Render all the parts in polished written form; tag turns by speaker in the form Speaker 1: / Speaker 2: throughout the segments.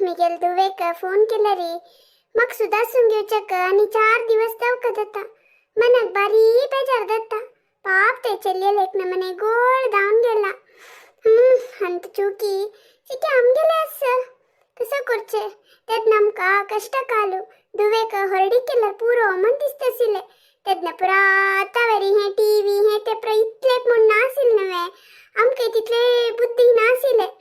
Speaker 1: Miguel धुवेक phone केला रे. म्हाका सुदासून घेवच्याक आनी 4 दिवस दवका जाता. मनाक बारी बेजार जाता. पाप ते चेल्लेले एक नमने गोळ धांवन गेला. अंत चुकी चिके आमगेले आसा. कसो करचे तेन्ना आमकां कश्ट कालू धुवेक हळडी केल्यार पुरो म्हण दिसताशिल्लें. तेन्ना पुरा आतां हें टीव्ही हें तें पुरा इतलें म्हूण नाशिल्लें न्हय, आमकां तितले बुद्धी नाशिल्लें.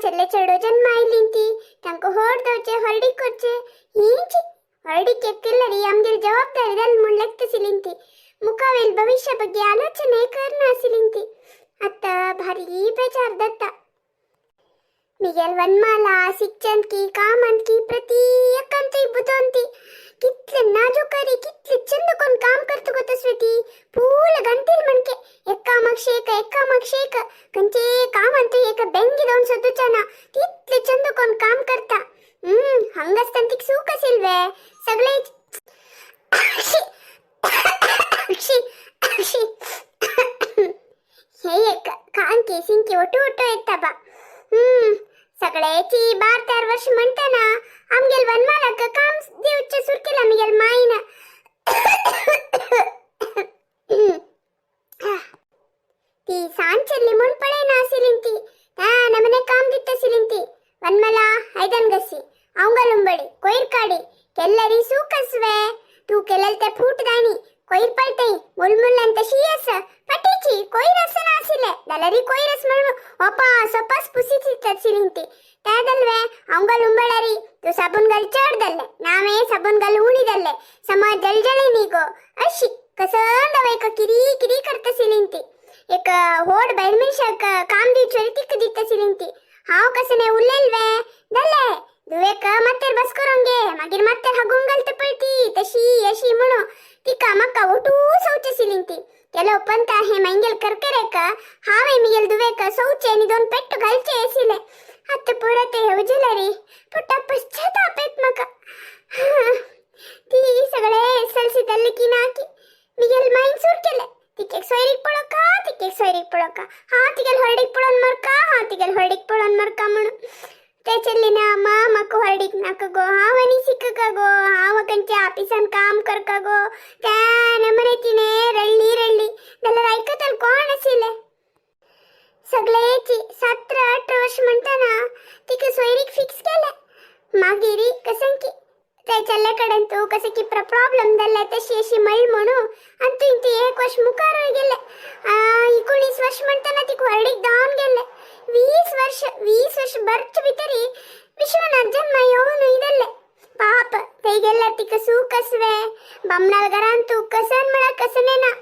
Speaker 1: चेल्ले चेडो जन्म आयलीं ती तांकां होड दवचे हळडी करचे हीच हळडी केल्यार आमगेली जबाबदारी जाली म्हूण लेखताशिल्लीं ती. मुखावेल भविष्य ಬಗ್ಗೆ ಆಲೋಚನೆ करनाशिल्लीं ती. आतां भारी बेजार जाता. मिगेल वनमाला शिक्षणकी कामांकी प्रति एकांतय बुदवंती कितले नाजूक रे, कितले चंद कोण काम करता गो तसवे ती. फूल गंतील म्हणके एका मागशे एक एका मागशे एक खंयचे काम अंतय एक बेंगी दोन सोदूचना तितले चंद कोण काम करता. हंगासतान तिक सूख आशिल्वे सगळे. हे एक कांकी सिंकी ಒಟ್ಟು ಒಟ್ಟು ಎತ್ತಬ. सगळ्याची 12-13 वर्ष म्हणताना आमगेल वनमालक काम दिवचे सुरू केला मिगेल माईन. ती सान चेल्ली म्हूण पळयना ती. त्या नमने काम दित्तसिलीं ती. वनमला ಐದನ್ ಗಸಿ ಅವಂಗಲುಂಬಳಿ ಕೊಯ್ರ್ ಕಾಡಿ ಕೆಲ್ಲರಿ ಸೂಕಸ್ವೆ तू केलेल ते फूट दाणी कोयर पळतई मुलमुल ಅಂತ ಶಿಯಸ್ ಪಟಿಚಿ ಕೊಯ್ರ್ ಅಸನ ಆಸಿಲೆ ದಲರಿ ಕೊಯ್ರಸ್ म्हणून ಒಪಾಸ್ ಒಪಾಸ್ ಪುಸಿ ಸಿಲಿಂತಿ. त्यादಲ್ವೆ ಅವಂಗಲ್ ಉಂಬಳರಿ तू साबून घाल चड दल्ले नावे साबून घाल उणी दल्ले सम जळजळी नीगो अशी कसंद एक किरी किरी करता सिलिंती. एक होड बैल मनशाक काम दिवचोरी तिक दिता सिलिंती. हांव कसने उरलेलवे दल्ले दुवेक मात्तेर बस करोंगे मागीर मात्तेर हागूंक घालता पळय ती तशी अशी म्हणू तिका म्हाका ओटू सवचे सिलिंती. ಕೆಲವು ಪಂತ हे ಮಂಗೆಲ್ करकरेक हांवें मिगेल दुवेक सवचे आनी 2 पेट्ट घालचे आशिल्ले. आतां परत येवजिलें रे पोटा पश्चाताप येत म्हाका. ती सगळे एसएलसी जाल्ली की ना की मिगेल मायन सुरू केलें. तिकेक सोयरीक पळोवका तिकेक सोयरीक पळोवका, हांव तिगेल हळडीक पळोवन मरका हांव तिगेल हळडीक पळोवन मरका म्हणून. ते चल्ली ना मा म्हाका हळडीक नाका गो, हांव आनी शिकका गो, हांव खंयच्या ऑफिसान काम करका गो. त्या नमने तिणे रडली रडली जाल्यार आयकतल कोण आशिल्लें. सगळेची 17-18 वर्ष म्हणटाना तिका सोयरीक फिक्स केलें. मागीर कसं की ते चल्ले कडेन तूं कसं की प्रॉब्लम जाल्ले तशी अशी मळ म्हणू आनी तुवें ती 1 वर्ष मुखार गेले. 19 वर्ष म्हणटाना तिका व्हडीक धांवन गेले. 20 वर्ष 20 वर्ष बरच भितरी विश्वनाथ जन्म येवन जाल्ले. पाप थंय गेल्यार तिका सूख आसवे बामणाल घरान तूं कसन म्हळ्यार कसने ना.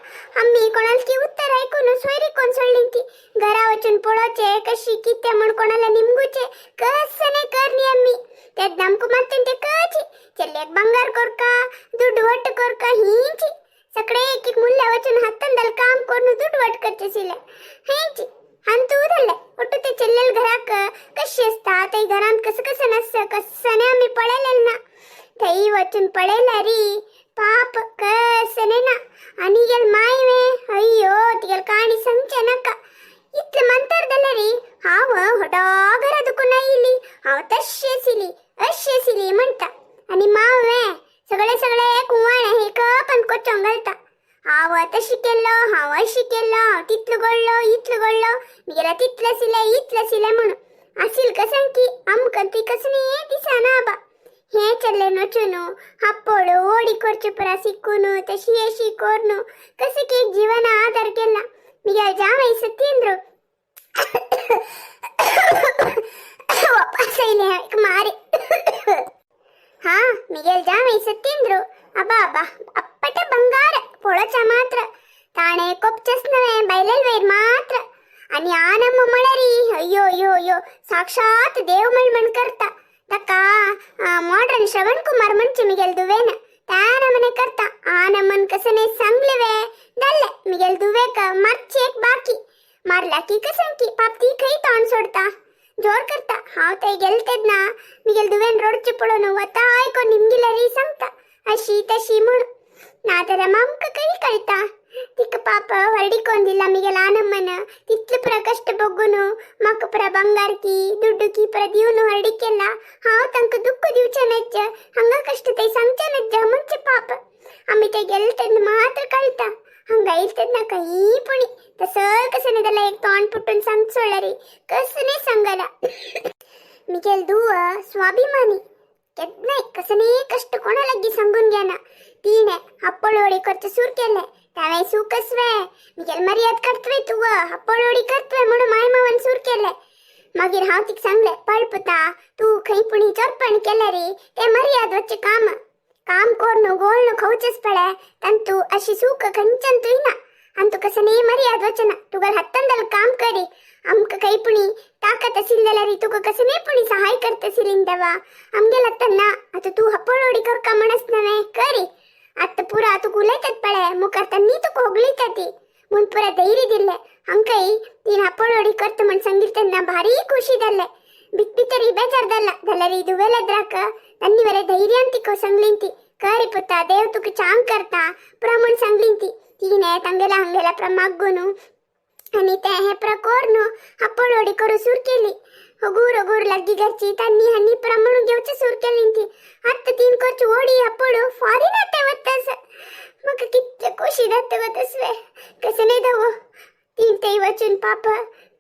Speaker 1: आमी कोणाल की उत्तर आयकून सोयरीक कोण सोडली ती. घरा वचून पळोवचें कशी कितें म्हूण कोणाला निमगुचें कसने कर न्ही आमी. तेन्ना आमकां मात्तें तें कची चेल्ल्याक ಬಂಗಾರ ಕೊರ್ಕ ದುಡ್ಡು ಒಟ್ಟು ಕೊರ್ಕ ಹಿಂಚಿ ಸಕಡೆ एक एक मुल्ल्या वचून हातान दल काम करून दुड्ಡು ಒಟ್ಟು करचे हेंची अंतूदल्ले ಒಟ್ಟು ते चेल्लेल घराक कशी आसता थंय घरांत कसं कसं नासता कसने आमी पळयलें ना. थंय वचून पळयल्यारी पाप कसने ना. आनी गेल माय वे अय्यो तिगेल काणी सांगचें नाका. इतले मंतर जाल्यारी हांव होडा घरा दुखून आयिल्ली हांव तशी आशिल्ली अशी आशिल्ली म्हणटा. आनी माव वे सगळे सगळे कुंवाळे हे कप कोचोंग घालता. हांव तशी केल्लो हांव अशी केल्लो हांव तितलो गोडलो इतलो गोडलो मिगेला तितलें आशिल्लें इतलें आशिल्लें म्हणून आशिल कसं की आमकां ती कसली दिसना आबा. हें चल्लें वचून हाप्पोळ ओडी करचे परा शिकून तशी अशी करून कसं की एक जीवन आधार केला. मिगेल जावय सत्येंद्र वापस आयले एक मारे. हा मिगेल जावय सत्येंद्र अबा अबा अप्पट ಬಂಗಾರ ಪೊಳಚ ಮಾತ್ರ ತಾಣೆ ಕೊಪ್ಚಸ್ ನವೆ ಬೈಲೆಲ್ ವೈರ್ ಮಾತ್ರ. आणि ಆ ನಮ್ಮ ಮಳರಿ ಅಯ್ಯೋ ಅಯ್ಯೋ ಅಯ್ಯೋ ಸಾಕ್ಷಾತ್ ದೇವ್ ಮಳ್ ಮಣ್ करता. ತಕ್ಕ मॉडर्न श्रवण कुमार म्हणचे मिगेल दुवेन त्या नमने करता. आ नमन कसने सांगले दल्ले मिगेल दुवेक मारची एक बाकी मारला की कसं की पाप ती खंय तोंड सोडता जोर करता. हांव थंय गेल तेन्ना मिगेल दुवेन रोडचे पळोवन वता आयको निमगिल्यारी सांगता अशी तशी म्हूण. नाजाल्यार आमकां खंय कळटा. तिका पाप ಹೊರಡಿಕೊಂದಿಲ್ಲ ಮಿಗೆ ಲಾನಮ್ಮನ ತಿತ್ಲು ಪುರ ಕಷ್ಟ ಬೊಗ್ಗುನು ಮಕ್ಕ ಪುರ ಬಂಗಾರಕಿ ದುಡ್ಡುಕಿ ಪುರ ದಿವ್ನು ಹೊರಡಿಕೆಲ್ಲ ಹಾವ್ ತಂಕ ದುಃಖ ದಿವ್ಚನಜ್ಜ ಹಂಗ ಕಷ್ಟ ತೈ ಸಂಚನಜ್ಜ ಮುಂಚೆ ಪಾಪ आम्ही ते गेले तेन्ना मात्र कळटा हांगा येयले तेन्ना काही पुणी तसं कसं नाही एक तोंड पुटून सांग सोडलं रे कसं नाही सांगायला. मिगेल दुव स्वाभिमानी केन्नाय कसं कष्ट कोणा लागीं सांगून घेना. तिणें हप्पळोडी करचें सूर केलें तावें सुकसवे मिगेल मर्याद करतवे तूं हप्पळोडी करतवे म्हणून माय मावान सूर केलें. मागीर हांव तिका सांगलें पळ पुता तूं खंय पुणी चोरपण केलें रे तें मर्याद वचचें काम काम कोर्नु गोळनु खवचेच पळे तंतु अशी सुख खंयच्यान तुय ना आनी तुका कसं मर्याद वचना तुगेल हत्तंदल काम करी आमकां खंय पुणी ताकत आशिल्ली जाल्यार तुका कसं पुणी सहाय करता आशिल्ली देवा आमगेल आतां ना. आतां तूं हप्पळोडी करका म्हणस नव्हे करी आतां पुरा तुका उलयतात पळे मुखार तन्नी तुका होगळीता ती म्हूण पुरा धैर्य दिल्लें. हांकांय तीन हप्पळोडी करता म्हण सांगिल्लें तेन्ना भारी खुशी जाल्लें. बितरी बेजार जाल्ला जाल्यार दुवेलेद्राक तन्नी वरे धैर्यान तिका सांगली ती करी पुता देव तुका चांग करता पुरा म्हण सांगली ती. तिणें तांगेला हांगेला पुरा मागून आनी तें हें पुरा कोरून हप्पळोडी करूं सूर केली. हगूर हगूर लागीं घरची तन्नी हन्नी पुरा म्हणून घेवचें सूर केली ती. आतां तीन करची ओडी हप्पळू फॉरेन आतां वता. म्हाका कितलें खोशी जाता गो तसलें कसं नाही धावो तीन थंय वचून पाप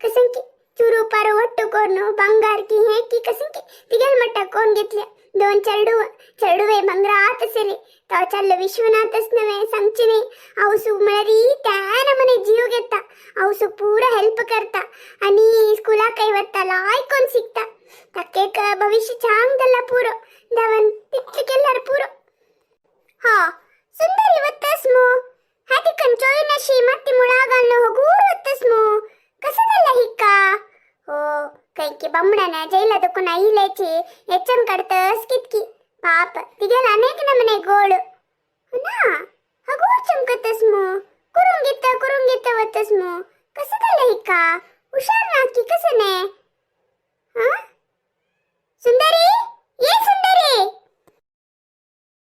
Speaker 1: कसं की चुरू पारू वट्टू करून बंगार की हें की कसं की तिगेल मट्टा कोण घेतले दोन चेडू चेडुवे भांगरात आसले तो चाललो विश्वनाथच नव्हे सांगचे न्ही. आवसूक म्हळ्यार त्या नमने जीव घेता आवसूक पुरा हेल्प करता आनी स्कुलाकय वता लायकोन शिकता. ताका एक भविष्य छान जालां पुरो देवान तितलें केल्यार पुरो. हा सुंदरी वत्तस मो हातिकन चोयनाशी माती मुळा घालून हगूर वत्तस मो कसं झालं हिका. हो कैकी बामणान जैला दुखून आयिल्ल्याची हेच्यान काडतस कितकी पाप तिगेल अनेक नमने गोळ ना हगूर चमकतस मो कुरुंगीत कुरुंगीत वतस मो कसं झालं हिका हुशार ना की कसं ने.